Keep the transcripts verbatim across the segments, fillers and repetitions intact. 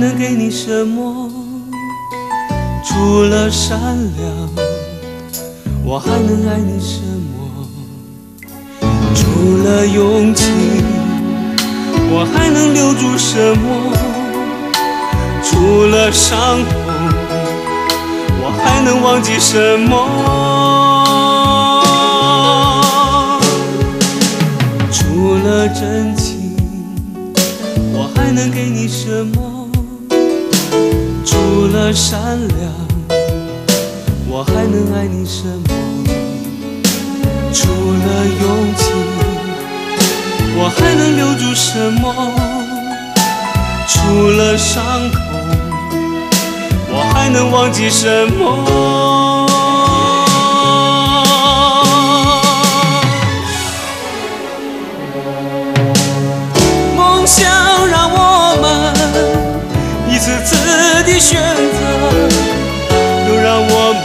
能给你什么？除了善良，我还能爱你什么？除了勇气，我还能留住什么？除了伤痛，我还能忘记什么？除了真情，我还能给你什么？除了善良，我还能爱你什么？除了勇气，我还能留住什么？除了伤口，我还能忘记什么？梦想让我们一次次的选择，又让我们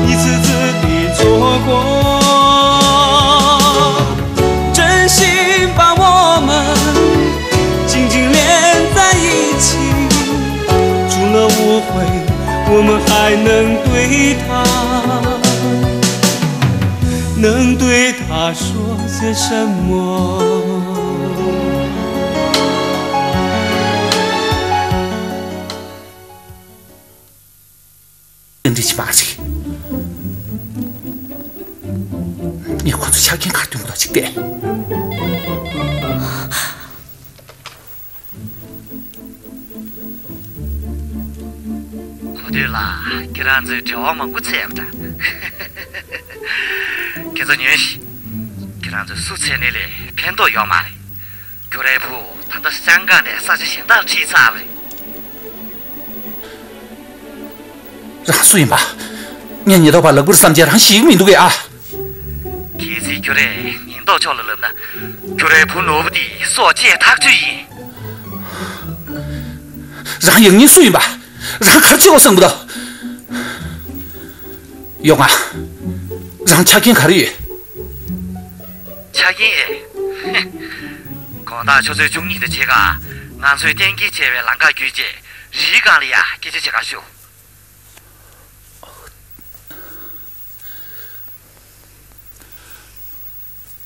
一次次的错过。真心把我们紧紧连在一起，除了误会，我们还能对他，能对他说些什么？ ཨེ་འདྲ་ཅིག་མ་རེད། ངས་ཁོ་ཚོ་ཆ་རྐྱེན་ག་སྟོན་གི་འདུག་ཅིག་བལྟས། གོ་ཐོས་ལགས། ཁྱེད་རང་ཚོས་འབྲེལ་བ་མང་པོ་བཙལ་བ་འདྲ། ཁྱེད་ཚོ་ཉོན་ཞིག། ཁྱེད་རང་ཚོས་སུ་བཙལ་ནས་ལས་ཕན་ཐོགས་ཡོད་མ་རེད། ཁྱོད་རའི་བུ་ད་ལྟ་སྤྱང་ཀ་ནས་ས་ཆ་གཞན་དག་ཁྲིད་ཚར་བ་རེད། རང་སུ་ཡིན་པ། ངས་ཉེན་རྟོག་པ་ལག་པར་བསམ་བྱས་རང་ཤེས་ཀྱི་མི་འདུག་གས་ཨ། གལ་སྲིད་ཁྱོད་རས་ཉེན་རྟོག་ཕྱོགས་ལ་ལབ་ན། ཁྱོད་རའི་བུ་ནོར་བུ་དེ་སྲོག་བཅད་ཐག་ཆོད་ཡིན། རང་ཡང་སྙིང་སུ་ཡིན་པ། རང་ག་རེ་བྱེད་དགོས་བསམ་གི་འདུག་ཡོང་ང་། རང་ཆ་རྐྱེན་ག་རེ་ཡོད། ཆ་རྐྱེན་ཨེ། དགོང་དག་ཆུ་ཚོད་བཅུ་གཉིས་དང་ཕྱེད་ཀ་ང་ཚོས་གཏན་འཁེལ་བྱས་པའི་ལམ་ཁ་བརྒྱུད་རྗེས་རིའི་སྒང་ལ་ཡ་སྐད་ཆ་བྱེད་ག་ཤོག་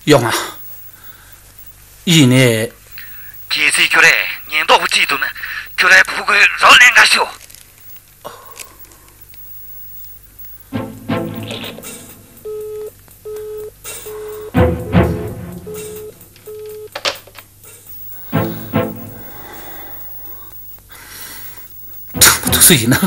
ཡོང་ང་། ཡིན་ནའི། གལ་སྲིད་ཁྱོད་རས་ཉེན་རྟོག་པ་ཁྲིད་འདུག་ན་ཁྱོད་རའི་ཕྲུ་གུའི་རོ་ལེན་ག་ཤོག་དྲང་པོ་ཐུགས་སུ་ཡིན་ན།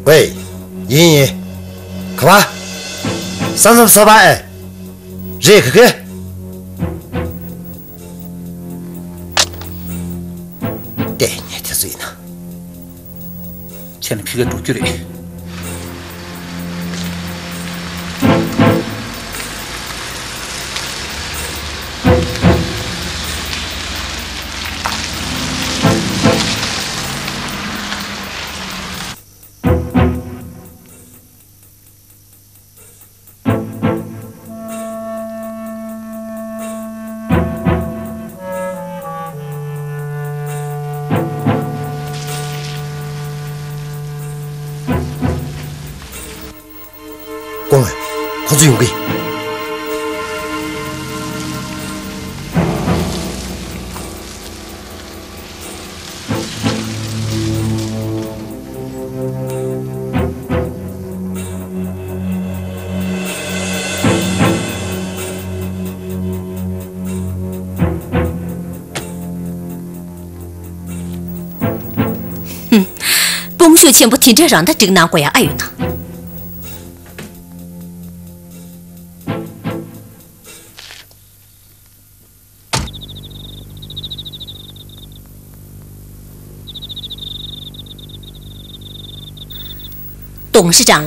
ཝེ། ཡིན་ཡིན། ག་པ། ས་མཚམས་གསར་པ་ཨེ། རེད་ག་གེ། ལྟས་ངན་དེ་ཚོ་ཡིན་ན། ཁྱེད་ནི་ཕི་ག་འགྲོ་རྒྱུ་རེད། སྐུ་ངོ་། ཁོ་ཚོ་ཡོང་གི། ཧུམ། དཔུང་ཤུགས་ཆེན་པོ་དེ་འདྲ་རང་ད་སྒྲིག་གནང་དགོས་ཡ་ཨ་ཡོད་ན། ཏོང་ཧྲི་ཀྲང་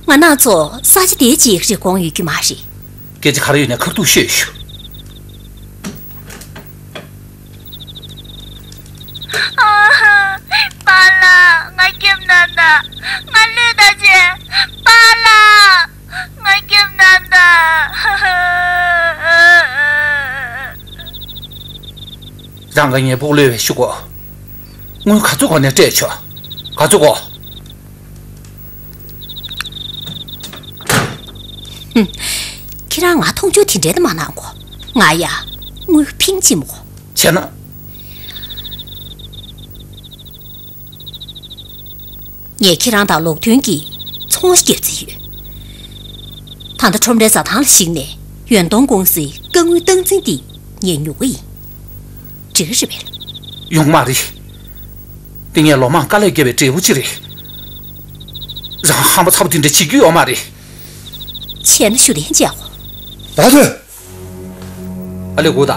ལགས། ང་རང་ཚོ་ས་ཆ་དེའི་གཅིག་རེ་དགོངས་ཡོད་རྒྱུ་མ་རེད། སྐད་ཆ་ག་རེ་ཡོད་ན་ཁ་ཐུག་ཤོད་ཤོག་ཨ། པཱ་ལགས། ང་ཁྱིམ་ནང་ད། ང་ལུས་ད་ཆེ། པཱ་ལགས། ང་ཁྱིམ་ནང་ད། རང་གི་ཉེ་ཕོག་ལོས་བའི་ཤུ་གོ། དངུལ་ག་ཚོད་གོ་ནས་སྤྲད་ཆོག་ག་ཚོད་གོ། ཁྱེད་རང་ང་མཐོང་ཆུང་དེ་འདྲའི་ད་མ་གནང་གོ། ང་ཡ། དངུལ་ཕིང་ཅི་མོ། བྱས་ན། ངས་ཁྱེད་རང་དང་ལོག་ཐོན་གྱི་ཚོང་བརྒྱབ་རྩིས་ཡོད། ད་ལྟ་ཁྲོམ་རའི་ཟ་ཐང་ལ་གཞིགས་ནས་ཡོན་ཏོང་ཀུང་སིའི་རྐང་དངུལ་སྟངས་འཛིན་འདི་ངས་ཉོ་གི་ཡིན། འགྲིག་གི་རེད་པས། ཡོང་མ་རེད། འདི་ངས་ལོ་མང་དཀའ་ལས་བརྒྱབ་པའི་འབྲས་བུ་ཅིག་རེད། རང་ཧམ་པ་ཚ་པོ་དེ་འདྲ་བྱེད་རྒྱུ་ཡོད་མ་རེད། བྱས་ན་ཞུ་ལན་བྱས་གོ། ད་ཐོས། ཨ་ལེ་གུ་ད།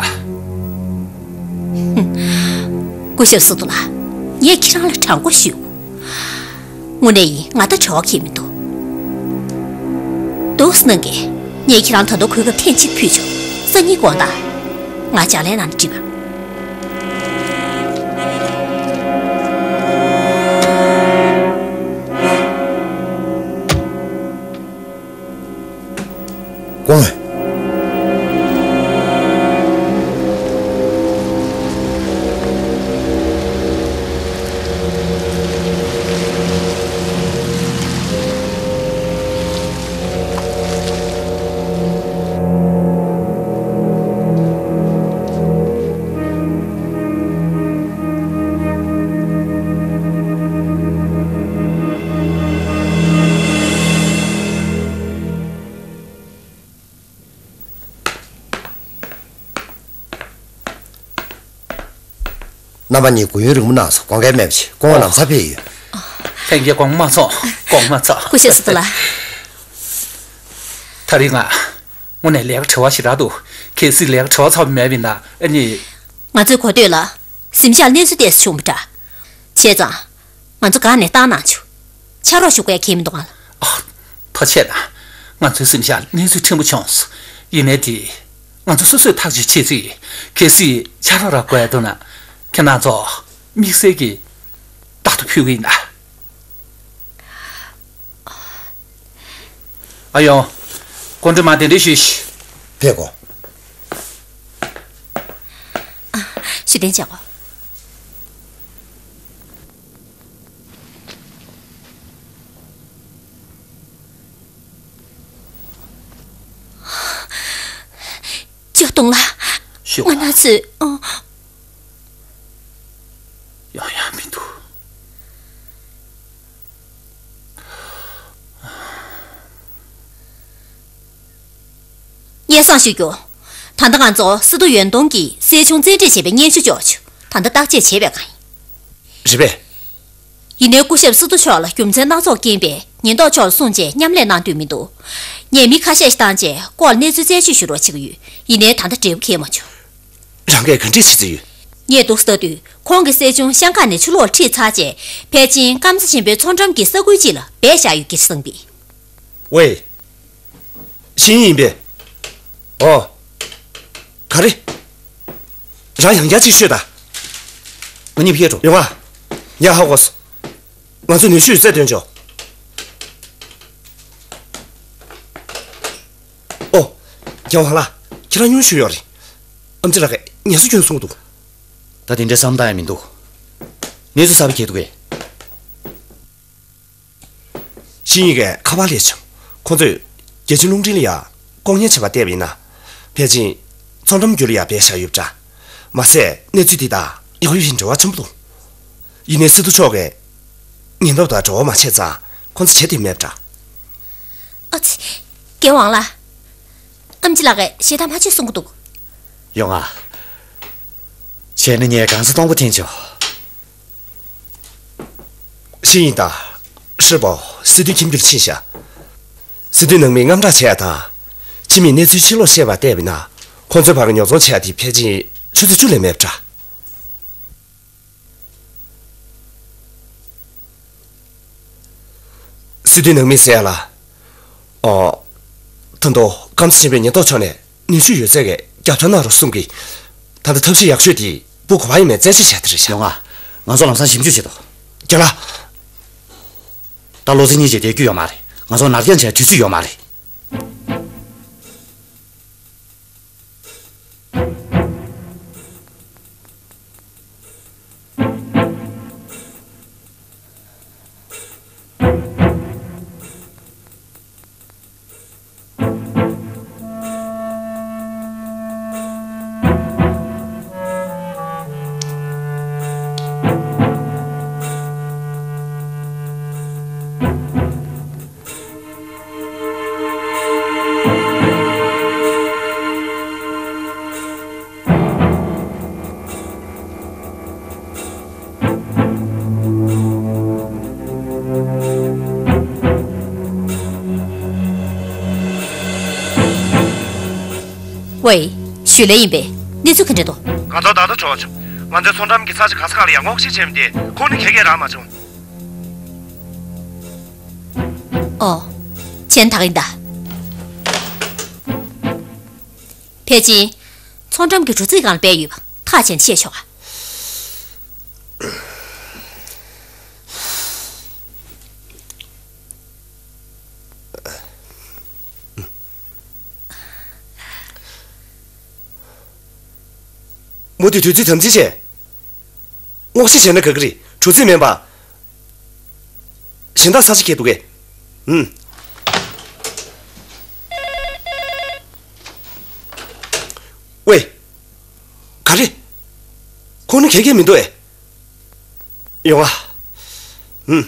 སྐུ་ཞབས་སི་ཏུ་ལགས། ངས་ཁྱེད་རང་ལ་དྲང་པོ་ཞུ། དངོས་གནས་ཡིན། ང་ད་བྲེལ་བ་གང་ཡང་མི་འདུག་འདུག་སེ་གནང་གི། ངས་ཁྱེད་རང་ད་དུང་གོ་སྐབས་ཐེངས་གཅིག་ཕུལ་ཆོག་སང་ཉིན་དགོང་དག་ང་ལྕགས་ལའི་ནང་ལ་འགྲིམ། སྐུ་ངོ། རྣམ་པ་གཉིས་སྐུ་ཡོན་རིང་པོ་གནང་སོང་། དགོངས་འགལ་མེད་པ་ཞིག་སྐུ་ངོ་ལམ་སང་ཕེབས་ཡོད། ལྷན་རྒྱས་དགོངས་མ་ཚོམས། དགོངས་མ་ཚོམས། སྐུ་ཞབས་སི་ཏུ་ལགས། ད་རེས་ང་དངོས་གནས་ལས་ཀ་བྲེལ་བ་ཞེ་དྲག་འདུག་གལ་སྲིད་ལས་ཀ་བྲེལ་བ་ཚ་པོ་མེད་པ་ཡིན་ན་ཨ་ནི། ང་ཚོའི་གོ་ཐོས་ལ་གཟིམ་ཤག་གནས་ཚུལ་ཏོག་ཙམ་བྱུང་བ་འདྲ། བྱས་ཙང་། ང་ཚོ་སྒང་ནས་བཏང་གནང་བྱུང་། ཕྱག་རོགས་ཞུ་དགོས་ཡ་གང་ཡང་མི་འདུག་ཨ། ཨ། ཐུགས་རྗེ་གནང་། ང་ཚོའི་གཟིམ་ཤག་གནས་ཚུལ་ཕྲན་བུ་བྱུང་སོང་། ཡིན་ནའི་དེ། ང་ཚོ་སོ་སོས་ཐག་གཅོད་བྱེད་རྩིས་ཡིན། གལ་སྲིད་ཕྱག་རོགས་རག་དགོས་ཡ་འདུག་ན། ཁྱེད་རང་ཚོ་དམིགས་བསལ་གྱི་རྟག་ཏུ་ཕུལ་གི་ཡིན་ན། ཨ་ཡོང་། སྐུ་མགྲོན་མ་གདན་འདྲེན་ཞུས་ཤིག་ཕེབས་གོ། ཞུ་གཏན་བྱ་གོ། ཅོ་ཏུང་ལགས། ཞུ་ག་ང་རང་ཚོས། ཨོ། ཡང་ཡང་མི་འདུག་སྙན་སེང་ཞུ་རྒྱུ། ད་ལྟ་ང་ཚོ་སི་ཏུ་ཡོན་ཏུང་གིས་སྲིད་སྐྱོང་བཙན་ཁྲིད་བྱས་པའི་སྙན་ཞུ་འབྱོར་བྱུང་། ད་ལྟ་བརྟག་དཔྱད་བྱེད་པའི་སྒང་ཡིན། རེད་པས། ཡིན་ནའི་སྐུ་ཞབས་སི་ཏུ་མཆོག་ལ་རྒྱུ་མཚན་སྣ་ཚོགས་རྐྱེན་པས་ཉེན་རྟོག་ཕྱོགས་ལ་གསུངས་རྗེས་མཉམ་ལས་གནང་འདོད་མི་འདུག་ངས་མི་ཁ་ཤས་ཤིག་བཏང་རྗེས་སྐོར་གནས་ཚུལ་རྩད་གཅོད་ཞུ་རོགས་བྱེད་ཀྱི་ཡོད། ཡིན་ནའི་ད་ལྟ་འབྲས་བུ་གང་ཡང་མ་བྱུང་། རང་གིས་ག་འདྲས་བྱེད་རྩིས་ཡོད། ངས་འདུག་སེ་ལྟ་དུས་ཁོང་གིས་སྲིད་སྐྱོང་ཤང་ཀང་ནས་ཕྱི་ལོགས་ཁྲིད་ཚར་རྗེས་ཕལ་ཆེར་སྐམ་ས་ཆེན་པོའི་མཚོ་འགྲམ་གྱི་ས་ཁུལ་ཅིག་ལ་སྦས་བཞག་ཡོད་ཀྱི་རེད་བསམ་གི། ཝེ། ཤེས་ཡིན་པས། ཨོ། ག་རེ། རང་ཡང་བསྐྱར་ཅིག་ཤོད་དང་། ང་གཉིས་ཕེབས་འགྲོ། ཡོང་ང་། ཡ་ཧ་གོ་སོང་། ང་ཚོ་ནུས་ཤུགས་རྩལ་འདོན་ཆོག་ཨོ། རྒྱལ་དབང་ལགས། ཁྱེད་རང་སྙུང་གཞི་ཡོད་རེད། ཨམ་ཆི་ལགས་ཀྱིས་ངལ་གསོ་སྐྱོན་གསུང་གི་འདུག་ད་དེ་འདྲའི་བསམ་སྟངས་ཡང་མི་འདུག་གནས་ཚུལ་གསར་པ་གང་འདུག་གས། ཤིན་ཡིན་གྱིས་ཁ་པར་སླེབས་བྱུང་། ཁོང་ཚོས་རྒྱལ་སྤྱི་རླུང་འཕྲིན་ལ་ཡ་ལྐོག་ཉན་བྱས་པ་བལྟས་པ་ཡིན་ན། ཕལ་ཆེར་མཚོ་འགྲམ་རྒྱུད་ལ་ཡ་སྦས་བཞག་ཡོད་པ་འདྲ། མ་ཟད་གནས་ཚུལ་འདི་དང་ཡང་ཡང་འབྲེལ་བ་ཆེན་པོ་འདུག་ཡིན་ནའི་སི་ཏུ་མཆོག་གིས་ཉེན་རྟོག་དང་འབྲེལ་བ་མ་བྱས་ཙང་ཁོང་ཚོས་བྱེད་ཐུབ་མེད་པ་འདྲ། ཨ་ཙི། རྒྱལ་དབང་ལགས། ཨམ་ཆི་ལགས་ཀྱིས་ཞེ་དྲག་མ་བྱེད་གསུང་གི་འདུག་ཡོང་ང་། བྱས་ན་ངས་གང་ཟག་སྟོང་པ་འཐེན་ཆོག་ཤིན་ཡིན་དང་། ཧྲི་པའོ་སི་ཏུའི་ཁྱིམ་རྒྱུད་ཕྱིན་ཤག་སི་ཏུའི་ནང་མིས་དངངས་སྐྲག་བྱས་ཡ་དང་། ཕྱི་མིས་གནས་ཚུལ་ཕྱི་ལོགས་བཤད་པ་བལྟས་པ་ཡིན་ན། ཁོང་ཚོའི་བར་གྱི་ཉོ་ཚོང་བྱེད་ཡ་དེ་ཕལ་ཆེར་ཆུ་ཚོད་བཅུ་ལས་མེད་པ་འདྲ། སྤྱི་འཐུས་ནང་མི་ཟེར་ཡ་ལ། ཨོ། ད་དུང་སྐམ་ས་ཆེན་པོའི་ཉེན་རྟོག་ཕྱོགས་ནས་ནུས་ཤུགས་ཡོད་ཚད་ཀྱིས་རྒྱབ་སྐྱོར་གནང་རོགས་གསུང་གི། ད་ལྟ་ཐབས་ཤེས་ཡག་ཤོས་དེ་སྤུ་གུ་བ་ཡིན་མེད་རྩད་གཅོད་བྱས་དེ་རེད་ཤག་ཡོང་ང་། ང་ཚོ་ལམ་སང་ཞིབ་འཇུག་བྱེད་དོ། རྒན་ལགས། ད་བློ་རྩེ་གཉིས་ཀྱིས་བསྡད་རྒྱུ་ཡོད་མ་རེད། ང་ཚོ་ནར་འགྱངས་བྱས་དུས་ཚོད་ཡོད་མ་རེད། ཝེ། ཞུས་ལེ་ཡིན་པས། གནས་ཚུལ་ག་འདྲ་འདུག་ང་ཚོ་ད་ལྟ་བྲོས་བྱུང་། ང་ཚོའི་ཚོང་འགྲམ་གྱི་ས་ཆ་ག་ས་ག་ལ་ཡང་སྔོག་བཤེར་བྱས་མི་དེ་ཁོང་ནི་ག་གེ་རག་མ་བྱུང་། ཨོ། མཆན་བཏགས་ཡིན་ད། ཕལ་ཆེར། ཚོང་འགྲམ་གྱི་གྲུ་རྩིག་སྒང་ལ་སྦས་ཡོད་པ་ཐག་བཅད་ནས་བཤད་ཆོག་ག་མུ་མཐུད་དུས་ཚོད་དམ་འཛིན་བྱས། སྔོག་བཤེར་བྱས་ན་དགའ་གི་རེད། གྲུ་རྩིག་མིན་པ། གཞན་དག་ས་ཆ་ཁེལ་འདུག་གས། ཨུམ། ཝེ། ག་རེ། ཁོང་ནི་ག་གེ་མི་འདུག་ཨེ། ཡོང་ང་། ཨུམ།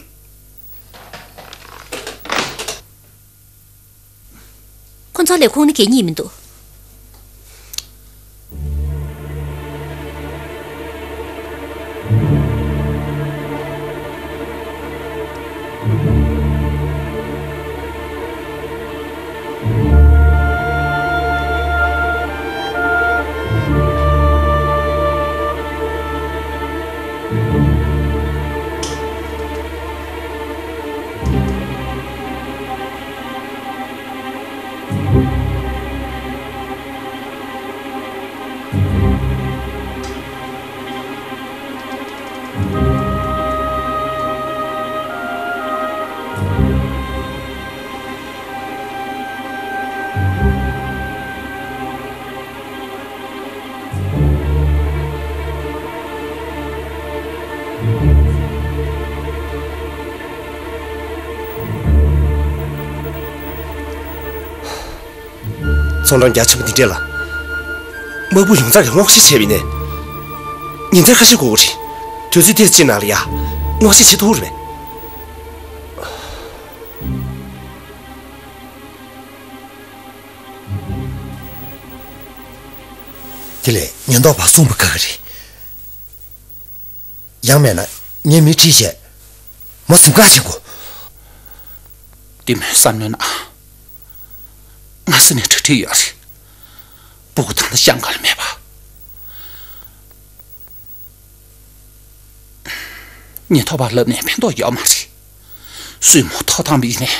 ཁོ་ཚོ་ལས་ཁུངས་ནི་གད་སྙིགས་མི་འདུག་ཚོང་འགྲམ་རྒྱ་ཆེན་པོ་འདི་འདྲས་ལ། དམག་དཔུང་ཡོངས་རྫོགས་ཀྱིས་སྔོག་བཤེར་བྱས་པ་ཡིན་ནའི། ཉིན་ལྟར་ཁ་ཤས་འགོར་གྱི་རེད། དུས་ཚོད་ཏོག་ཙམ་ནང་ལ་ཡ། སྔོག་བཤེར་བྱེད་ཐུབ་རེད་པས། དེ་ལས་ཉེན་རྟོག་པ་གསུངས་པ་དགའ་གི་རེད། ཡང་མེད་ན་ངས་མི་ཁྲིད་བྱས། མོ་གཟིམ་ཁང་བྱེད་དགོས། དེ་མོའི་བསམ་བློའི་ནང་། སྔ་ས་ནས་གྲ་སྒྲིག་ཡོད་རེད། སྤུ་གུ་ད་ལྟ་ཤང་ཀང་ལ་མེད་པ། ཉེན་རྟོག་པ་ལབ་ནས་ཕན་ཐོགས་ཡོད་མ་རེད། སྲུ་མོ་ཐོབ་ཐང་མེད་ནས།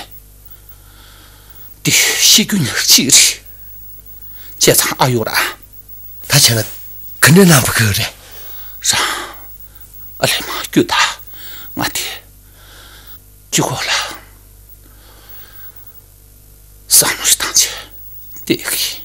འདི་ཤི་རྒྱུ་ཉག་གཅིག་རེད། བྱས་ཙང་ཨ་ཡོ་ར། ད་བྱས་ན་ག་འདྲས་གནང་བ་དགོས་རེད། རང་། ཨ་ལས་མ་སྐྱོ་ད། ང་དེ། གཅིག་གོ་ལ། བསམ་བློ་ཞིག་བཏང་བྱས་བལྟས་ཀྱི།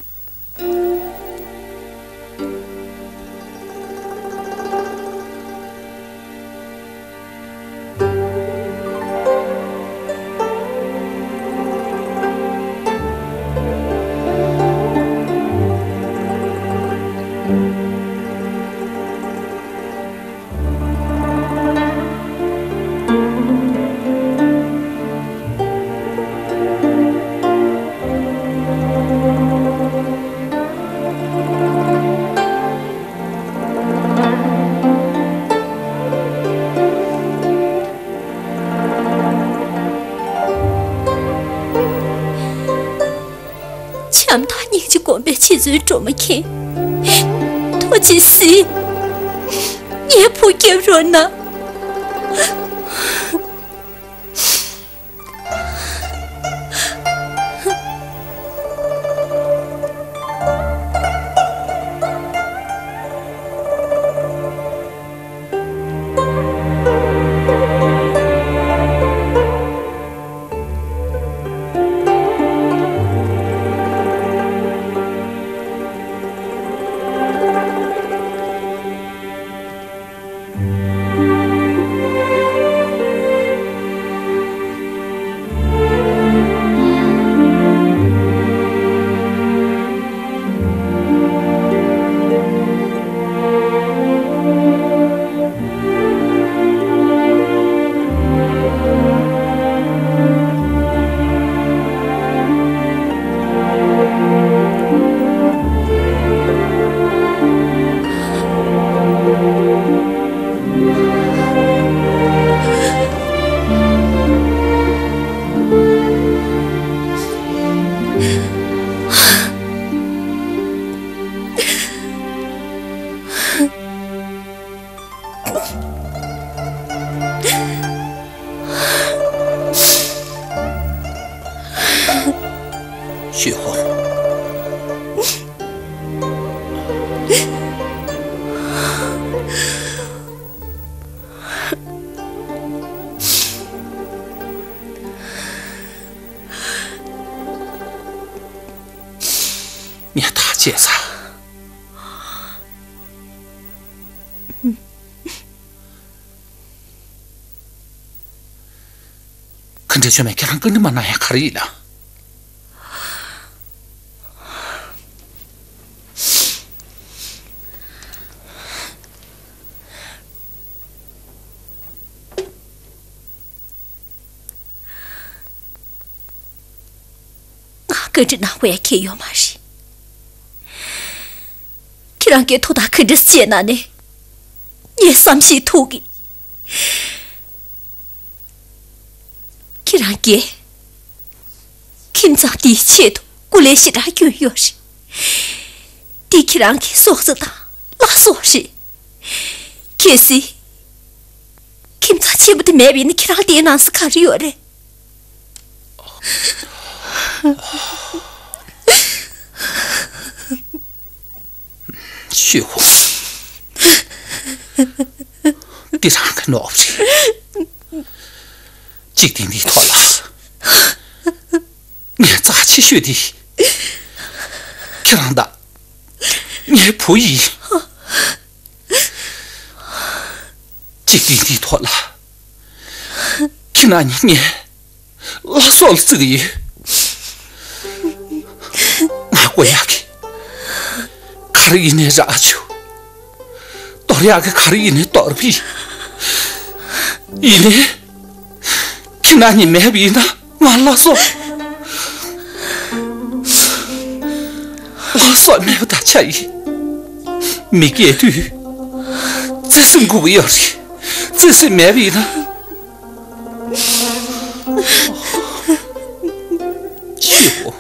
བྱམས་དང་སྙིང་རྗེ་སྒོམ་པའི་རྗེ་བཙུན་སྒྲོལ་མ་མཁྱེན། ཐུགས་རྗེས་གཟིགས། ངའི་བུ་སྐྱབས་རོགས་གནང་། ངས་ཐག་བཅད་ཚར། ག་འདྲ་བྱས་ནས་ཁྱེད་རང་བཀའ་འདྲི་མ་གནང་ཡ་ག་རེ་ཡིན་ན། ང་བཀའ་འདྲི་གནང་དགོས་ཡ་གང་ཡང་ཡོད་མ་རེད། ཁྱེད་རང་གིས་ཐོག་ཐག་ག་འདྲ་བྱས་ན་ནི་ངས་བསམ་ཤེས་ཐུབ་གི། ཁྱེད་རང་གིས་ཁྱིམ་ཚང་འདིའི་ཆེད་དུ་སྐུ་ལས་ཞེ་དྲག་བསྐྱོན་ཡོད་རེད། འདི་ཁྱེད་རང་གི་སྲོག་རྩ་དང་བླ་སྲོག་རེད། གལ་སྲིད་ཁྱིམ་ཚང་ཆེན་པོ་དེ་མེད་པ་ཡིན་ན་ཁྱེད་རང་དེའི་ནང་ས་ག་རེ་ཡོད་རེད། ཤོད་ཧོ། འདི་རང་གི་ནོར་བུ་རེད། འཇིག་རྟེན་འདིའི་ཐོག་ལ་ངའི་རྩ་ཆེ་ཤོས་དེ་ཁྱེད་རང་དང་ངའི་བུ་ཡིན། འཇིག་རྟེན་འདིའི་ཐོག་ལ་ཁྱེད་རང་གཉིས་ངའི་བླ་སྲོག་ལ་བརྩི་གི་ཡོད། ང་དགོས་ཡག་གི་ག་རེ་ཡིན་ནའི་རག་ཆོག་གཏོར་ཡག་གི་ག་རེ་ཡིན་ནའི་གཏོར་བ་ཡིན། ཡིན་ནའི། ཁྱེད་རང་གཉིས་མེད་པ་ཡིན་ན་ང་བླ་སྲོག་བླ་སྲོག་མེད་པ་དང་ཆ་ཡིན། མི་སྐྱེས་དུས་བརྩེ་སེམས་དགོས་ཀྱི་ཡོད་རེད། བརྩེ་སེམས་མེད་པ་ཡིན་ན། ཤི་འོ།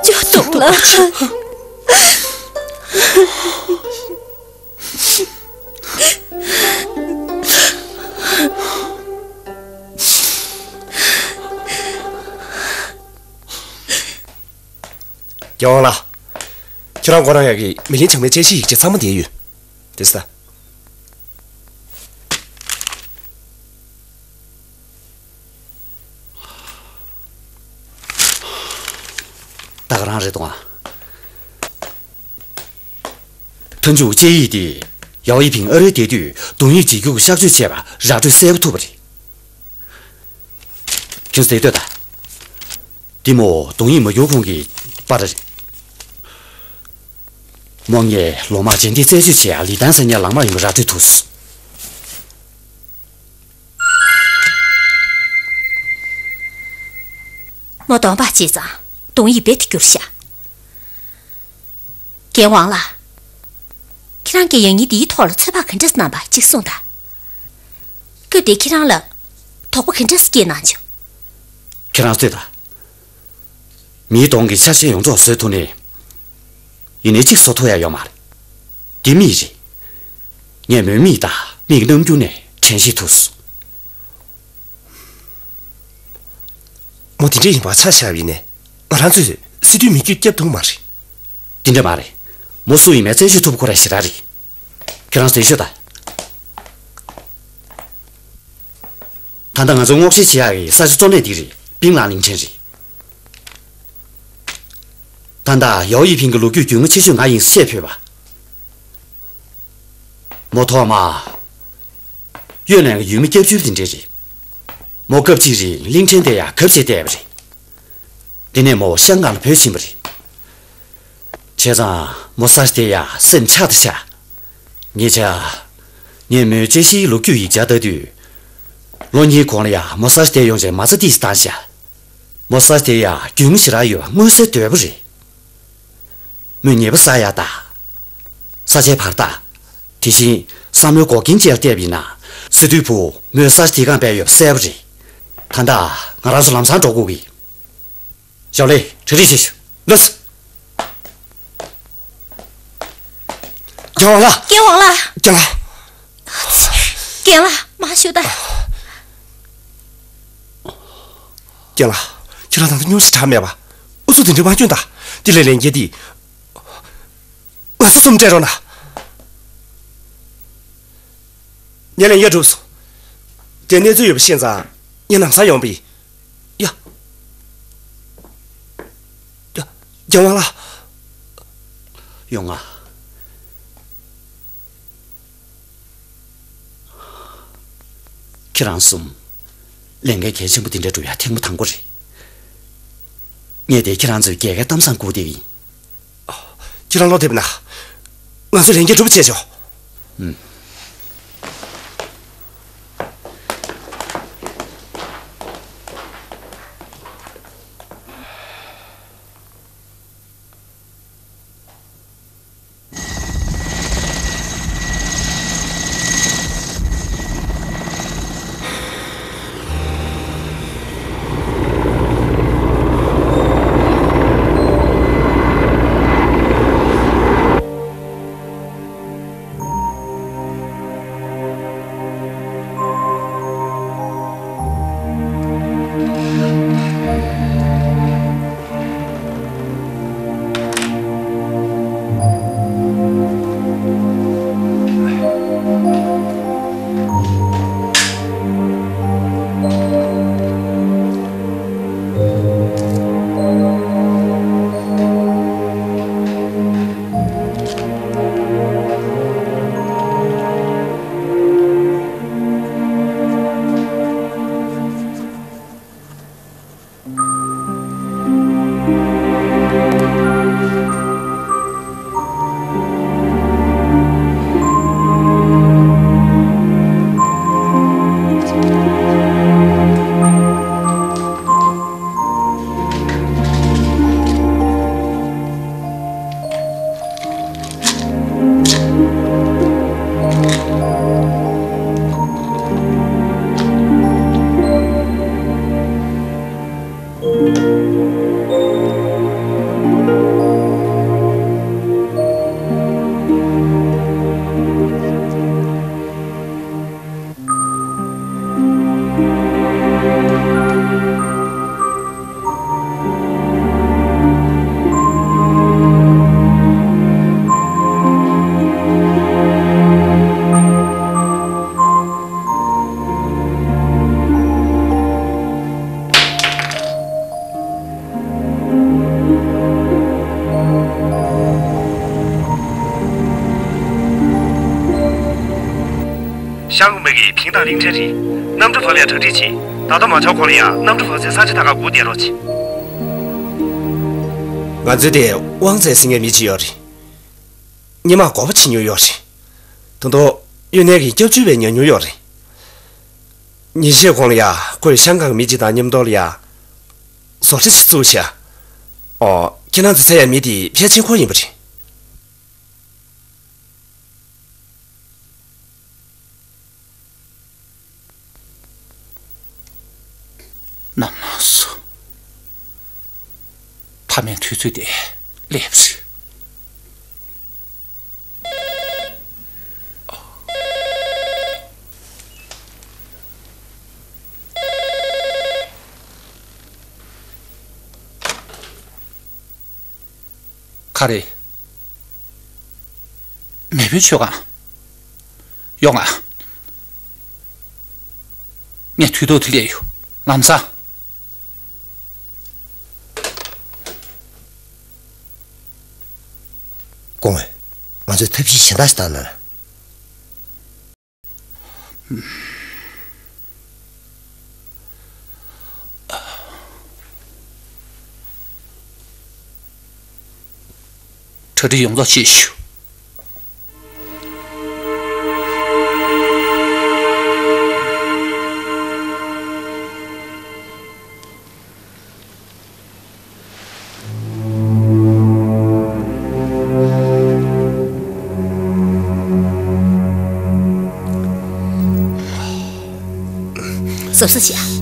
ཅོ་ཏོང་ལགས། རྒྱལ་དབང་ལགས། ཁྱེད་རང་ཁོ་རང་ཡག་གི་མི་ལིན་ཆང་མའི་དཔྱད་གཞིའི་ཡིག་ཆ་ཚང་མ་འདིར་ཡོད། དེ་ལྟ། ད་ག་རང་རེད་དོ། མཐའ་མཇུག་དཔྱད་ཡིག་དེ་ཡའོ་ཡི་ཕིང་ཨ་རིར་བསྡད་དུས་རྡུང་ཡིག་བྱེད་རྒྱུ་གི་གཤག་བཅོས་བྱས་པ་ར་སྤྲོད་གསལ་པོ་ཐུབ་པ་རེད། ཁྱོད་ཚོས་ལྟོས་དང་། འདི་མོ་རྡུང་ཡིག་མ་བསྒྱུར་གོང་གི་པར་རེད། མོ་ངས་ལོ་མང་རྗེས་འདི་རྩད་གཅོད་བྱེད་ཡག་ལི་ཐང་ས་ཉ་ལང་མ་ཡིན་པ་ར་སྤྲོད་ཐུབ་སོང་། མོ་གདོང་པགས་བྱས་ཙང་གདོང་ཡིག་རྦད་དེ་འགྱུར་ཤག་རྒན་དབང་ལགས། ཁྱེད་རང་གིས་ཡང་སྙིང་འདིའི་ཐོག་ལ་ཚོད་དཔག་ག་འདྲ་གནང་བ་གཅིག་གསུངས་དང་། སྐབས་དེར་ཁྱེད་རང་ལ་དོགས་པ་ག་འདྲ་སྐྱེས་གནང་བྱུང་། ཁྱེད་རང་ཚོས་དང་། མིའི་གདོང་གི་ཆ་ཤས་ཡོངས་རྫོགས་བཟོ་ཐུབ་ནས། ཡིན་ནའི་གཅིག་བཟོ་ཐུབ་ཡ་ཡོད་མ་རེད། འདི་མིག་རེད། ངས་མོའི་མིག་དང་མིག་རྣམ་འགྱུར་ནས་དྲན་ཤེས་ཐུབ་སོང་། མོ་དེ་འདྲ་ཡིན་པ་ཆ་བཞག་པ་ཡིན་ནའི། ང་རང་ཚོས་སི་ཏུའི་མི་རྒྱུད་བསྐྱབས་ཐུབ་མ་རེད། འདི་འདྲ་མ་རེད། མོ་སུ་ཡིན་མིན་རྩད་གཅོད་ཐུབ་པ་ཁོ་རང་ཞེ་དྲག་རེད། ཁྱེད་རང་ཚོས་ཤོད་དང་། ད་ལྟ་ང་ཚོས་སྔོག་བཤེར་བྱེད་ཡག་གི་ས་ཆ་གཙོ་གནད་འདི་རེད། པིང་ལང་གླིང་ཕྲན་རེད། ད་ལྟ་ཡའོ་ཡི་ཕིང་གི་ལོ་རྒྱུས་རྒྱུས་མངའ་ཆེ་ཤོས་ང་ཡིན་ཞེས་ཕུལ་བ། མོ་ཐོག་མ། གཡོད་ནང་གི་ཡུལ་མི་སྐྱབས་བཅོལ་དེ་འདྲས་རེད། མོ་སྐབས་གཅིག་རིང་གླིང་ཕྲན་དེ་ཡང་གབ་བྱས་བསྡད་པ་རེད། དེ་ནས་མོ་ཤང་ཀང་ལ་བྲོས་ཕྱིན་པ་རེད། བྱས་ཙང་མོ་ས་ཆ་དེ་ཡང་སེམས་ཆགས་དང་ཆགས། ཉེ་ཆར། ངས་མོའི་དཔྱད་གཞིའི་ལོ་རྒྱུས་ཡིག་ཆ་ལྟ་དུས། ལོ་གཉིས་གོང་ལ་ཡང་མོ་ས་ཆ་དེར་ཡོང་བྱས་མ་རྩ་ཏོག་ཙམ་བཏང་ཤག་མོ་ས་ཆ་དེ་ཡང་རྒྱུས་མངའ་ཞེ་དྲག་ཡོད་པ་མངོན་གསལ་དོད་པོ་རེད། མོས་ཉེས་པ་བསགས་ཡག་དང་། ས་ཆའི་བར་ཐག་དེ་བཞིན་བསམ་བློའི་འགོག་རྐྱེན་བཅས་ལ་བལྟས་པ་ཡིན་ན། སི་ཏུའི་བུ་མོས་ས་ཆ་དེའི་སྒང་སྤེལ་ཡོད་པ་གསལ་པོ་རེད། ད་ལྟ་ང་རང་ཚོ་ལམ་སང་འགྲོ་དགོས་ཀྱི། ཞའོ་ལེ། གྲ་སྒྲིག་བྱེད་ཤོག་ལགས་སོ། རྒྱལ་དབང་ལགས། རྒྱལ་དབང་ལགས། རྒྱལ་ལགས། རྒན་ལགས། མར་བཞུགས་དང་། རྒན་ལགས། ཁྱེད་རང་ད་ལྟ་སྙུང་གཞི་དྲག་མེད་པ། ཨུ་ཚུགས་དེ་འདྲ་མ་སྐྱོན་དང་། དེ་ལས་ལན་རྒྱག་དེ། ང་ཚོ་གསུམ་སྤྲད་རོགས་གནང་། ངས་ལན་ཡ་གྲུབ་སོང་། དེ་གནས་ཚུལ་ཡོད་པ་ཤེས་ཙང་ངས་ལམ་སང་ཡོང་པ་ཡིན། ཡ། ཡ། རྒྱལ་དབང་ལགས། ཡོང་ང་། ཁྱེད་རང་གསུམ། ལས་འགན་གལ་ཆེན་པོ་འདི་འདྲ་སྒྲུབ་ཡ་ཐེངས་མ་དང་པོ་རེད། ངས་དེ་ཁྱེད་རང་ཚོའི་རྒྱལ་ཁའི་གཏམ་བཟང་བསྐུར་བསྡད་ཡིན། ཁྱེད་རང་བློ་བདེ་པོ་གནང་། ང་ཚོས་ལས་འགན་འགྲུབ་པ་བྱས་ཆོག་ཨུམ། ཤང་ཀུང་པའི་གི་ཕིང་ཏང་གླིང་ཕྲན་རེད། གནམ་གྲུ་ཕབ་ཡག་གྲ་སྒྲིག་བྱེད། ད་ལྟ་མ་ཆག་གོང་ལ་ཡང་གནམ་གྲུ་ཕབ་སའི་ས་ཆ་ད་ག་སྒུག་བསྡད་རོགས་བྱེད། ང་ཚོའི་དེ་དབང་ཚད་ཟེར་མཁན་མི་གཅིག་ཡོད་རེད། སྔོན་མ་འགོག་པ་བྱེད་མྱོང་ཡོད་རེད། ད་དུང་གཡོན་ནན་གྱི་སྐྱབས་བཅོལ་བའི་ཉམས་མྱོང་ཡོད་རེད། ཉིན་ཤས་གོང་ལ་ཡ་ཁོས་ཤང་ཀང་མི་གཅིག་དང་མཉམ་དུ་ལ་ཡ་བཟོ་གྲྭ་ཞིག་བཙུགས་ཤག་ཨོ། ཁྱེད་རང་ཚོ་བཙལ་ཡ་མི་དེ་ཕལ་ཆེར་ཁོ་ཡིན་པ་རེད། ནམ་ལངས་སོང་། ཕ་མའི་དུས་ཚོད་དེ་སླེབས་རེད། ག་རེ། མེས་པོའི་མཆོད་ཁང་། ཡོང་ང་། ངས་དུས་ཐོག་ཏུ་སླེབས་ཡོང་། ལམ་སང་། སྐུ་ངོ། ང་ཚོས་ཐབས་ཤེས་གཞན་དག་ཞིག་བཏང་ན། གྲ་སྒྲིག་ཡོངས་རྫོགས་བྱེད་ཤོག་གཟབ་གཟབ་བྱས།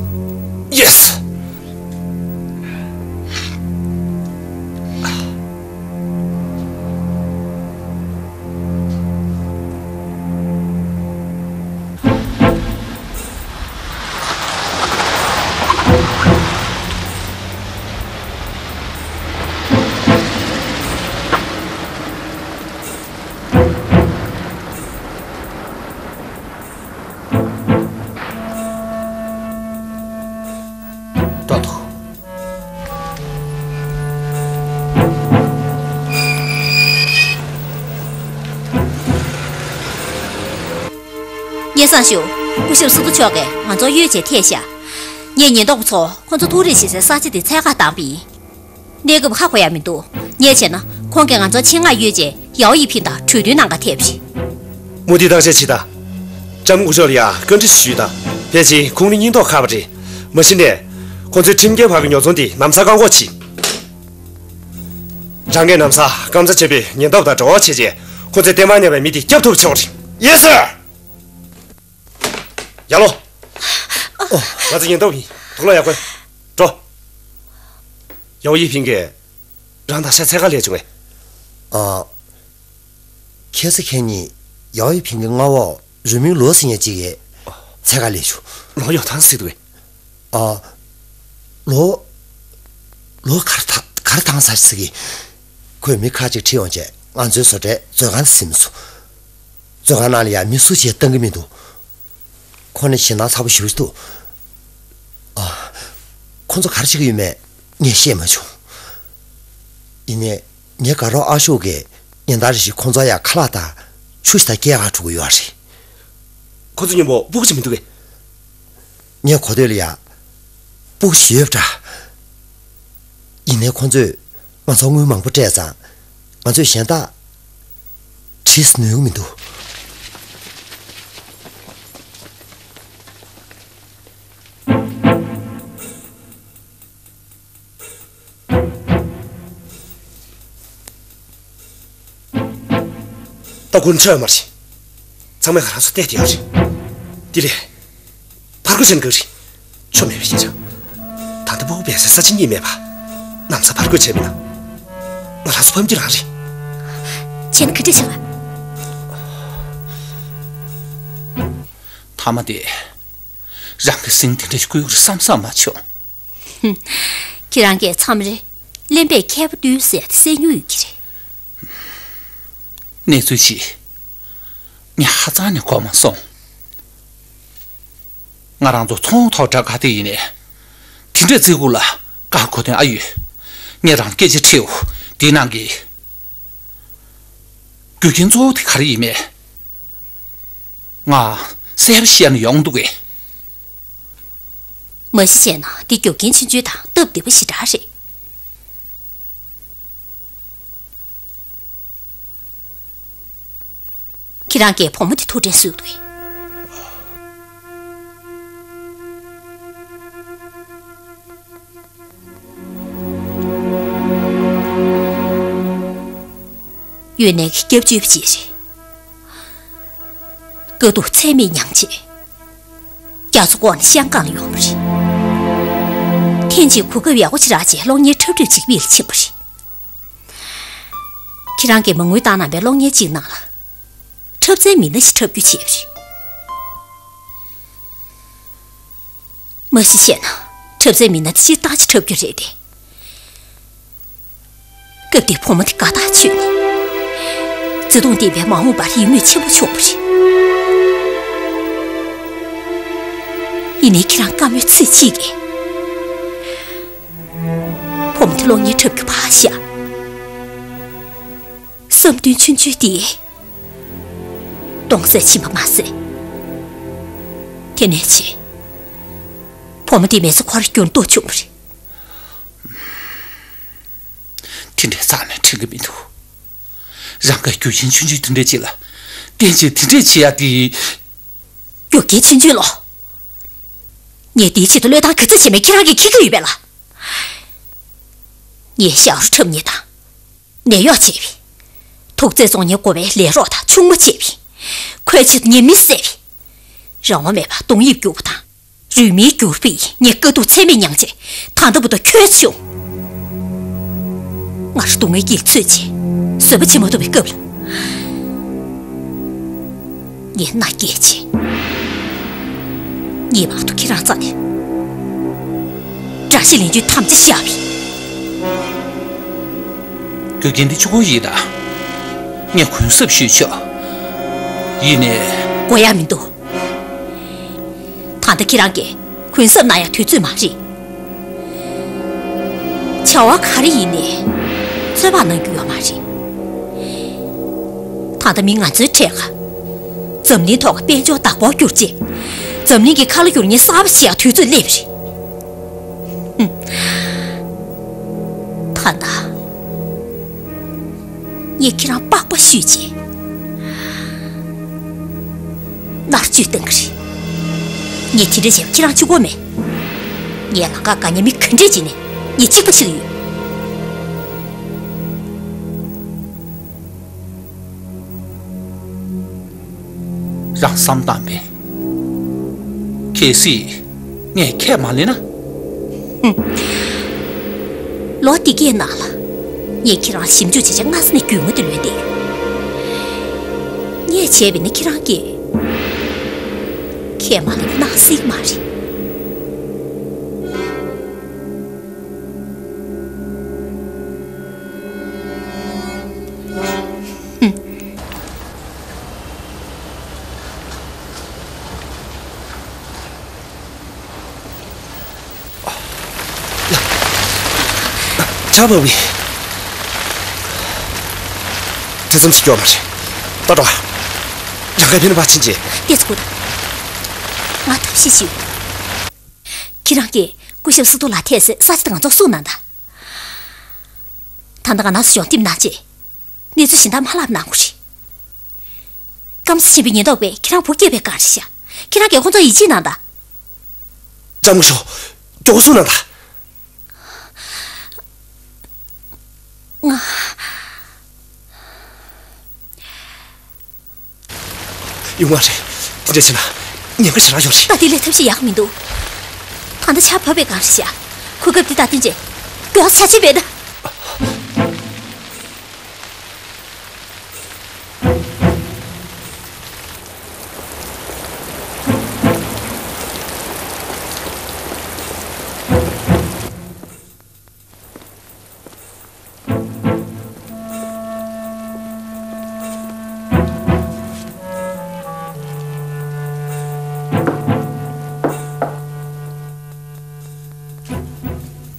Yes. སང་ཞོགས་སྐུ་ཞབས་སུ་ཏུ་མཆོག་གིས་ང་ཚོར་གཡོལ་བྱས་ཐད་བཞག་ངས་ཉེན་རྟོག་པ་ཚོ་ཁོ་ཚོ་ཐུག་རེས་བྱེད་སའི་ས་ཆ་དེ་འཚོལ་ག་བཏང་པ་ཡིན། གནས་སྐབས་ཧ་གོ་ཡ་མི་འདུག་ངས་བྱས་ན་ཁོང་གིས་ང་ཚོར་ཆེད་མངགས་གཡོལ་བྱས་ཡའོ་ཡི་ཕིན་དང་གྲོས་མཐུན་གནང་ག་ཐད་པ་རེད། མུ་མཐུད་བརྟག་དཔྱད་བྱེད་དང་། ལྕམ་སྐུ་ཞབས་ལ་ཡ་བཀའ་འདྲི་ཞུས་དང་། ཕལ་ཆེར་ཁོང་ནི་སྙིང་སྟོབས་ཁག་པ་རེད། མ་གཞི་ནས་ཁོ་ཚོའི་ཁྲིམས་འགལ་བར་གྱི་ཉོ་ཚོང་དེ་ལམ་སང་བཀག་འགོག་བྱེད། རང་གིས་ལམ་སང་རྐང་ཚ་ཆེ་པོས་ཉེན་རྟོག་དང་འབྲེལ་བ་བྱས་རྗེས་ཁོ་ཚོས་བརྟན་མ་ཉམས་པའི་མི་དེ་སྐྱོབ་ཐུབ་ཆོག་རེད། Yes sir། ཡར་ལོངས། ཨོ། ང་ཚོ་ཉེན་རྟོག་པ་ཡིན། དུག་ལོག་ཡག་པོ། འགྲོ། ཡའོ་ཡི་ཕིང་གིས་རང་དང་ཤ་འཚོལ་ག་སླེབས་བྱུང་བས། ཨ། ཁ་སང་ཁོ་གཉིས་ཡའོ་ཡི་ཕིང་གི་མངའ་འོག་རུས་མིང་ལོ་ཟེར་མཁན་ཅིག་གི་འཚོལ་ག་སླེབས་བྱུང་། ལོ་ཡོང་ཐང་ཟེར་འདུག་གས། ཨ། ལོ། ལོ་ག་རེ་ཐང་ག་རེ་ཐང་ཟེར་གི། ཁོས་མི་ཁག་ཅིག་ཁྲིད་ཡོང་བྱས་ང་ཚོའི་བཟོ་གྲྭའི་མཛོད་ཁང་དུ་ཟིན་སོང་། མཛོད་ཁང་ནང་ལ་ཡང་མི་སུ་གཅིག་བཏང་གི་མི་འདུག་ཁོ་ནི་ཞེད་སྣང་ཚ་པོ་ཞེ་པོ་ཅིག་འདུག་ཨ། ཁོ་ཚོ་ག་རེ་བྱེད་ཀྱི་ཡོད་མེད་ངས་ཤེས་མ་བྱུང་། ཡིན་ནའི་ངའི་དགའ་རོགས་ཨ་ཤོག་གིས་ཉིན་ལྟར་རེ་བཞིན་ཁོ་ཚོར་ཡང་ཁ་ལག་དང་ཆུ་ཞིག་དང་སྐྱེལ་ག་འགྲོ་གི་ཡོད་རེད། ཁོ་ཚོ་མཉམ་པོ་སྤུ་གུ་ཅིག་མི་འདུག་གས། ངས་གོ་ཐོས་ལ་ཡ། སྤུ་གུ་ཞིག་ཡོད་པ་འདྲ། ཡིན་ནའི་ཁོ་ཚོས་ང་ཚོར་དངུལ་མང་པོ་སྤྲད་ཙང་། ང་ཚོས་གཞན་དག་བྲིས་ནུས་མི་འདུག་ད་དགུན་ཆོས་མ་རེད། ཚང་མས་ང་རང་ཚོ་བལྟས་བསྡད་ཡོད་རེད། དེ་ལས། ཕར་རྒོལ་བྱེད་ན་ག་རེ། ཆོ་མེད་པའི་ཤེས་བྱ། ད་ལྟ་སྤུ་གུ་སྦས་སའི་ས་ཆ་རྙེད་མེད་པ། ལམ་སང་ཕར་རྒོལ་བྱས་མིན་ན། ང་རང་ཚོ་ཕམ་རྒྱུ་རང་རེད། བྱས་ན་ག་འདྲ་བྱེད་ལ། མཐའ་མ་དེ། རང་གི་སེམས་དེ་འདྲ་ཞིག་བསྐུལ་གྱི་རེད་བསམ་བསམ་མ་བྱུང་། ཧུམ། ཁྱེད་རང་གིས་མཚམས་རེ་གླེན་པས་མཁས་པ་བཏུལ་ཟེར་ཡ་དེ་གསན་མྱོང་ཡོད་ཀྱི་རེད། གནས་ཚུལ་ཞིག་ངས་ཧ་ཅང་ནས་གོ་མ་སོང་། ང་རང་ཚོ་ཚོང་ཐོག་འདྲ་ག་དེ་ཡིན་ནའི། དེ་འདྲའི་བརྩི་བཀུར་ལ་བཀའ་དགོས་དོན་ཨ་ཡོད། ངས་རང་སྐད་ཆ་དྲིས། དེའི་ནང་གི་རྒྱུ་རྐྱེན་གཙོ་བོ་དེ་ག་རེ་ཡིན་མེད། ང་གསལ་པོ་བཤད་ན་ཡོང་འདུག་གས། མ་གཞི་བྱས་ན་འདི་རྒྱུ་རྐྱེན་ཆུང་ཆུང་དང་སྟབས་བདེ་པོ་ཞེ་དྲག་རེད། ཁྱེད་རང་གིས་བུ་མོ་དེ་ཐུག་འཕྲད་བཟོས་འདུག་གས། ཡོད་ནའི་སྐྱབས་བཅོལ་བ་ཅིག་རེད། དཀའ་སྡུག་ཚད་མེད་མྱངས་རྗེས། རྒྱ་མཚོ་བསྐོར་ནས་ཤང་ཀང་ལ་ཡོང་བ་རེད། ཐེངས་གཅིག་གོ་སྐབས་ཡག་པོ་ཞིག་རག་རྗེས་གློག་བརྙན་འཁྲབ་ཁྲིད་བྱེད་ཀྱི་དབུས་ལ་ཕྱིན་པ་རེད། ཁྱེད་རང་གིས་མ་དངུལ་བཏང་གནང་བའི་གློག་བརྙན་གཅིག་ནང་ལ། འཁྲབ་ཚན་མི་སྣ་ཞིག་འཁྲབ་རྒྱུ་བྱས་པ་རེད། མ་གཞི་བཤད་ན། འཁྲབ་ཚན་མི་སྣ་དེ་སྤྱིར་བཏང་ཞིག་འཁྲབ་རྒྱུ་རེད་དེ། སྐབས་དེར་བུ་མོ་དེ་དགའ་ཐག་ཆོད་ནས། བརྩེ་དུང་ལྡན་པའི་མ་འོངས་པར་ཡིད་མོས་ཆེན་པོ་བྱུང་བ་རེད། ཡིན་ནའི་ཁྱེད་རང་བཀའ་མོལ་ཚིག་གཅིག་གིས། བུ་མོ་དེ་གློག་བརྙན་འཁྲབ་རྒྱུ་ཕར་བཞག་བསམ་འདུན་ཆུང་ཆུང་དེས། གདུང་སེམས་མ་བརྗེད་པ་མ་ཟད། དེ་ནས་ཕྱིན། བུ་མོ་དེའི་མི་ཚེ་ཁོ་རང་འགྱུར་ལྡོག་བྱུང་བ་རེད། དེ་འདྲའི་རྩ་ནས་དྲན་གྱི་མི་འདུག་རང་གིས་རྒྱུ་རྐྱེན་ཆུང་ཆུང་དེ་འདྲ་ཅིག་ལ་བརྟེན་བྱས་དེ་འདྲ་བྱེད་ཡ་དེ། རྒྱུ་རྐྱེན་ཆུང་ཆུང་ལོ། ངས་དེའི་ཆེད་དུ་བློས་བཏང་ག་ཚོད་བྱས་མིན་ཁྱེད་རང་གིས་མཁྱེན་གྱི་ཡོད་པས་ལགས། ངས་ཞའོ་རུ་འཁྲབ་མཁན་དང་། ནད་གཡོག་བྱས་པས། ཐུག་རྩལ་བཙོང་མཁན་དགོན་པའི་ལས་རོགས་དང་ཆུང་མ་བྱས་པས། ཁོའི་ཆེད་དུ་ཉེས་མིང་བསད་པས། རང་དབང་མེད་པར་གདོང་དབྱིབས་འགྱུར་བ་དང་། རུས་མིང་འགྱུར་བས་ངས་དཀའ་སྡུག་ཚད་མེད་མྱངས་རྗེས་ད་ལྟ་བར་དུ་འཁྱོལ་བྱུང་། ང་རང་སྡུག་བསྔལ་གྱིས་ཚོས་བྱས་བཟོད་པ་བྱེད་མ་ཐུབ་པའི་སྐབས་ལ། ངས་མནའ་སྐྱེལ་བྱས། ངེས་པར་དུ་ཁྱེད་རང་རྩ་ནས་དགྲ་ཤ་ལེན་རྒྱུའི་དམ་བཅའ་བཞག་པས། རྒྱུ་རྐྱེན་འདི་གཅིག་པོ་ཡིན་ད། ངས་གུན་གསབ་ཞུས་ཆོག་ཡིན་ནའི། དགོས་ཡ་མི་འདུག་ད་ལྟ་ཁྱེད་རང་གིས་གུན་གསབ་གནང་ཡ་དུས་ཚོད་མ་རེད། བྱ་བ་ག་རེ་ཡིན་ནའི་ཚོད་དཔག་གནང་རྒྱུ་ཡོད་མ་རེད། ད་ལྟ་མི་ང་ཚོའི་གྲས་ཀ་ འཛམ་གླིང་ཐོག་གི་དཔལ་འབྱོར་བདག་པོར་གྱུར་རྗེས། འཛམ་གླིང་གི་ཁ་ལོ་བསྒྱུར་མཁན་གསར་པ་ཞིག་ཡང་དུས་ཚོད་སླེབས་པ་རེད། ཧུམ། ད་ལྟ། ངས་ཁྱེད་རང་སྤག་པ་གཞུས་རྗེས། མནར་གཅོད་བཏང་གི་རེད། ངས་དེ་འདྲ་བྱས་པ་ཁྱེད་རང་གཅིག་པོ་མིན། ངའི་ལམ་ཁ་བཀག་མཁན་མི་ག་འདྲས་ཅིག་ནས་ངས་གཅིག་པ་ཤི་གི་ཡོད། རང་བསམ་བཏང་པས། གལ་སྲིད་ངས་ཁས་མ་ལེན་ན། ཧུམ། ལོ་འདི་གའི་ནང་ལ་ངས་ཁྱེད་རང་ཞིབ་འཇུག་བྱས་བྱས་སྔ་ས་ནས་རྒྱུས་མངའ་དེ་ལོན་ཏེ། ངས་བྱས་པས་ན་ཁྱེད་རང་གིས་ཁས་མ་ལེན་པ་གནང་སྲིད་ཀྱི་མ་རེད། ཧུམ། ཆར་བབས་པས། ཐེ་ཚོམ་བྱེད་རྒྱུ་མ་རེད། ད་འགྲོ། རང་གིས་ཕན་པ་ཕྱིན་ཅི། ཏེ་ཚུ་གུ། ང་ཐབས་ཤེས་ཤིག། ཁྱེད་རང་གིས་སྐུ་ཞབས་སི་ཏུ་ལ་ཐད་སེ་ས་ཆ་དེ་ང་ཚོར་གསུངས་གནང་དང་། ད་ལྟ་ང་རང་ཚོ་ཞོགས་འདེམས་གནང་རྗེས། གནས་ཚུལ་གཞན་དག་མ་ལྷག་པ་གནང་དགོས་རེད། སྐམ་ས་ཆེན་པོའི་ཉེན་རྟོག་པས་ཁྱེད་རང་བུ་སྐྱེས་པའི་སྒང་རེད་ཤག། ཁྱེད་རང་གིས་ཁོང་ཚོར་ཡིད་ཆེས་གནང་དང་། ལྕམ་སྐུ་ཞབས། མགྱོགས་པོ་གསུངས་གནང་དང་། ང་། ཡོང་བ་རེད། དེ་འདྲ་བྱས་ན་ཉེན་ཁ་ཞེ་དྲག་ཡོད་རེད། ད་དེ་ལས་ཐབས་ཤེས་ཡག་མི་འདུག། ད་ལྟ་ཆར་བབས་པའི་སྒང་རེད་ཤག། གོ་སྐབས་འདི་ད་ཐེངས་རྗེས་མགྱོགས་ཚ་ཆེ་བས་ད།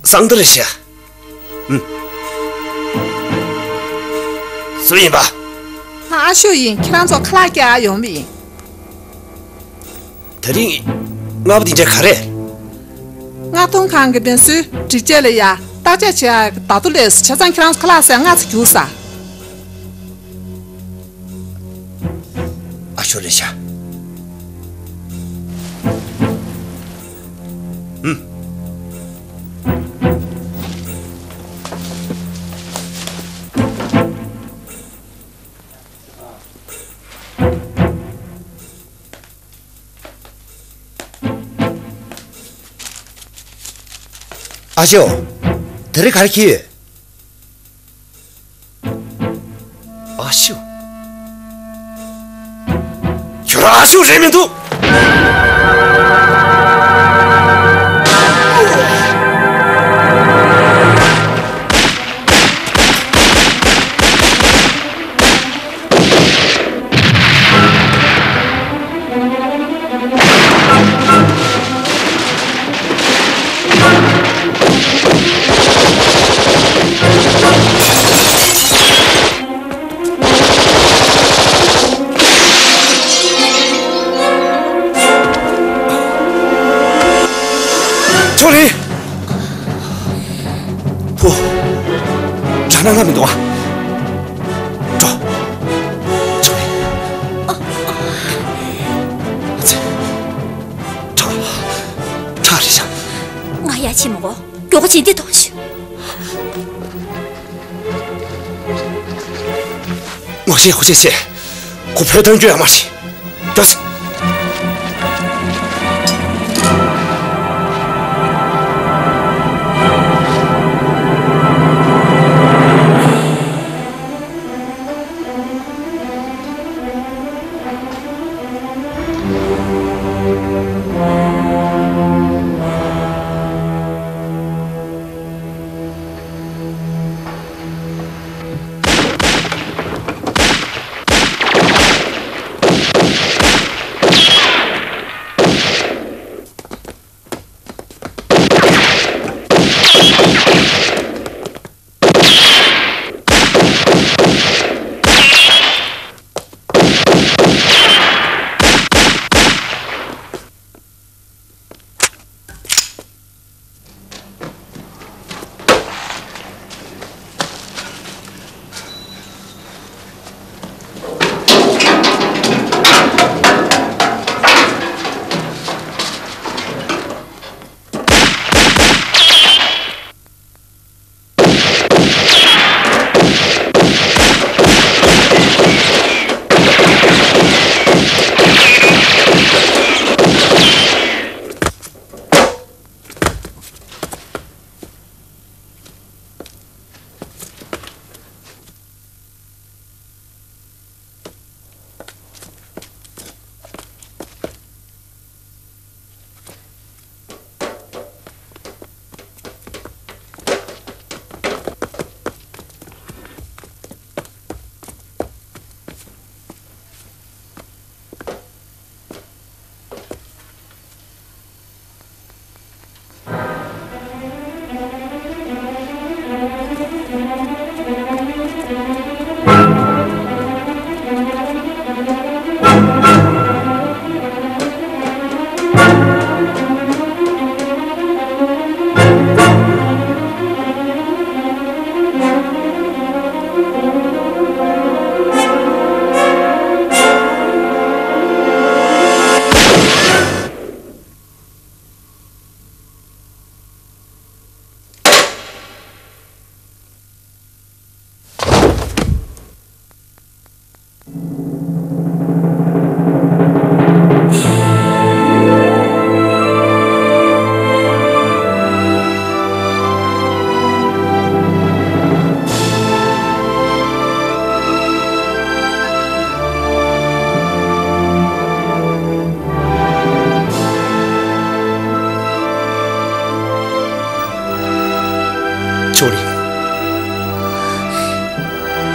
སང་ཏི་རེ་ཤ། ཨུམ། སུ་ཡིན་པ། ང་ཨ་ཤོ་ཡིན། ཁྱེད་རང་ཚོ་ཁ་ལག་བརྒྱག་ཡོང་བ་ཡིན། དེ་རིང་། སྔ་པོ་འདི་འདྲ་ག་རེ། མངགས་གཏོང་ཁང་གི་གནས་ཚུལ་སྒྲིག་ཆས་ལ་ཡ་བརྟག་དཔྱད་བྱེད་ཡག་གི་བརྡ་ཐོ་སླེབས་སོང་། བྱས་ཙང་ཁྱེད་རང་ཚོ་ཁ་ལག་ཟས་སྔ་ཙམ་རྒྱུགས་ས། ཨ་ཤོ་རེད་ཤག། ཨུམ། ཨ་ཤོ། དེ་རིང་ག་རེ་འཁྱེར་ཡོད། ཨ་ཤོ། ཁྱོད་རང་ཨ་ཤོ་རེད་མི་འདུག། ཚོ་རེད། ཧུ། དྲག་སྣང་ལ་མི་འདུག་ཨ། འགྲོ། ཚོ་རེད། ཨ་ཙི། ཁྲག་ཁྲག་རེད་ཤག། ང་ཡ་ཆེ་མོ་གོ། མགྱོགས་པོ་བྱེད་འདི་གཏོང་ཤིག། ངོ་ཤེས་ཁོ་ཤེས་ཤེས། ཁོ་བོད་དོན་རྒྱུ་ཡ་མ་ཤེས། ཅོས།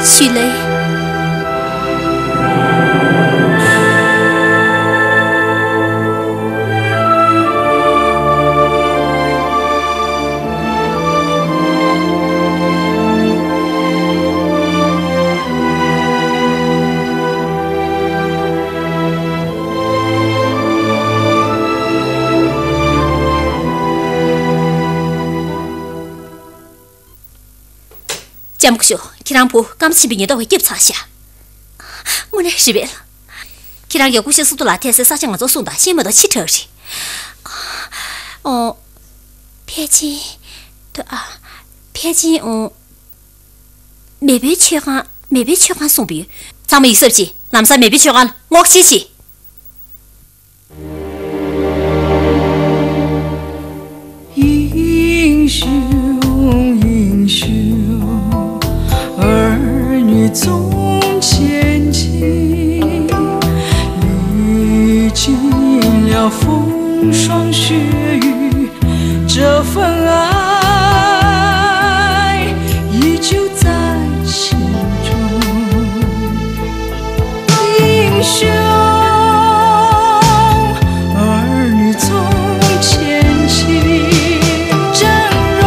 ཞུས་ལེ། ལྕམ་སྐུ་ཞབས། ཁྱེད་རང་བུ་སྐམ་ས་ཆེན་པོའི་ཉེན་རྟོག་པས་བརྒྱབ་ཚར་ཤག་དངོས་གནས་རེད་པས། ཁྱེད་རང་གི་སྐུ་ཞབས་སུ་ཏུ་ལགས་ཐད་སའི་ས་ཆ་ང་ཚོར་གསུངས་དང་། ཤེས་མེད་དང་ཕྱི་དྲགས་རེད། ཨོ། ཕལ་ཆེར། ཨ། ཕལ་ཆེར། ཨོ། མེས་པོའི་མཆོད་ཁང་། མེས་པོའི་མཆོད་ཁང་གསུངས་པ་ཡོད། ཚང་མ་ཡིད་གཟབ་གྱིས། ལམ་སང་མེས་པོའི་མཆོད་ཁང་ལ་སྔོག་བཤེར་བྱེད། 英雄，英雄，儿女总牵记，历尽了风霜雪雨，这份爱依旧在心中。 英雄，儿女总牵记，峥嵘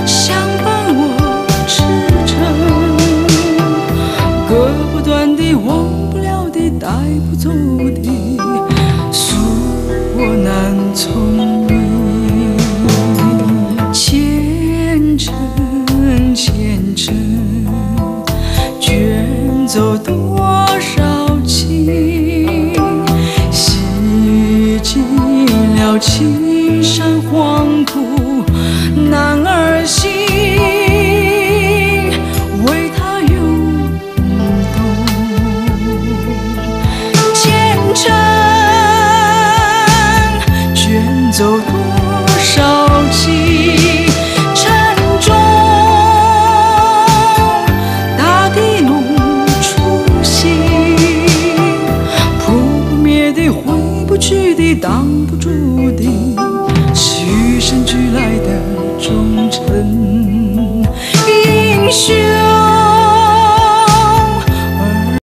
相伴我赤诚。割不断的，忘不了的，带不走的，恕我难从命。虔诚，虔诚， 卷走多少情，洗尽了青山黄土男儿心，为他涌动。虔诚，卷走多少情，沉重 大地弄初心，扑不灭的，挥不去的，挡不住的，与生俱来的忠诚。英雄，